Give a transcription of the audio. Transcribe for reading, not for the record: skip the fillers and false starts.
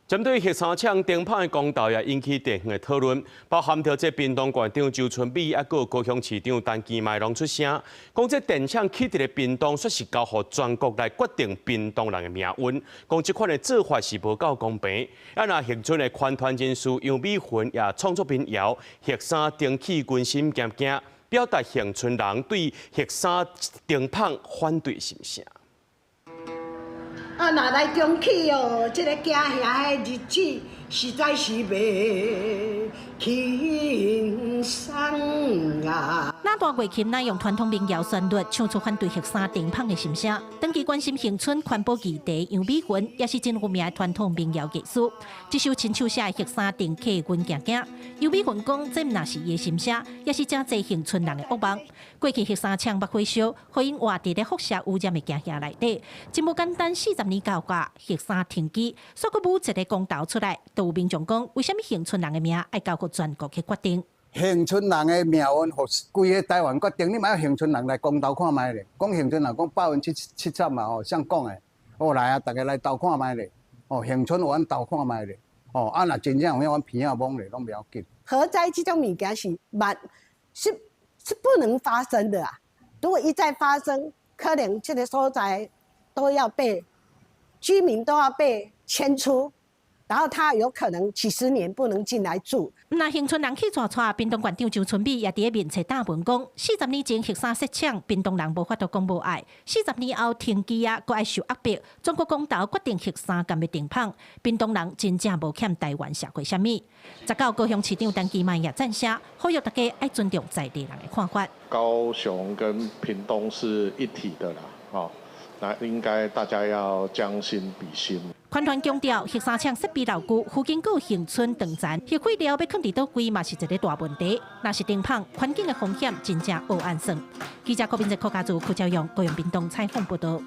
針對核三廠停麭的公投也引起地方的討論，包含著這屏東縣長周春米，猶閣有高雄市長陳其邁攏出聲，講這電廠起佇咧屏東，煞是交予全國來決定屏東人的命運，講這款的做法是無夠公平。啊，若恆春的環團人士楊美雲也創作民謠《核三停起阮心驚驚》，表達恆春人對核三停麭反對心聲。啊，若來重啟哦，這個驚嚇的日子實在是袂輕鬆啊！那大月琴乃用傳統民謠旋律唱出反對核三停麭的心聲。長期關心恆春環保議題，楊美雲也是真有名的傳統民謠藝師。這首親手寫的核三停起阮驚驚，楊美雲講，這毋但是伊的心聲，也是誠濟恆春人的噩夢。過去核三廠爆火燒，予𪜶活佇咧輻射污染的驚嚇內底，真無簡單。40年到今，核三停機，煞閣舞一个公投出來，都有民眾講，為啥物恆春人的命愛交予全國去決定？恆春人的命運，予規个台灣決定，你嘛愛恆春人來公投看覓咧？講恆春人講70%嘛吼，啥講的？哦來啊，逐家來投看覓咧？哦，恆春予阮投看覓咧？哦，啊若真正有影，阮鼻仔摸咧，攏袂要緊。核災這種物件是萬是不能發生的啊！如果一再發生，可能這個所在都要被居民都要被遷出，然後他有可能幾十年不能進來住。那恆春人去跩跩，屏東縣長周春米也佇咧面冊貼文講，四十年前核三設廠，屏東人無法度講無愛；四十年後停機啊，閣愛受壓迫。全國公投決定核三敢欲停麭，屏東人真正無欠台灣社會啥物。19高雄市長陳其邁也贊聲，呼籲大家愛尊重在地人的看法。高雄跟屏東是一體的啦，哦，那應該大家要將心比心。環團強調，核三廠設備老舊，附近閣有恆春長殘，核廢料欲囥佇佗位嘛是一个大問題。若是停麭，環境的風險真正無按算。記者郭明哲、柯家祖、柯昭勇、高雄屏東採訪報導。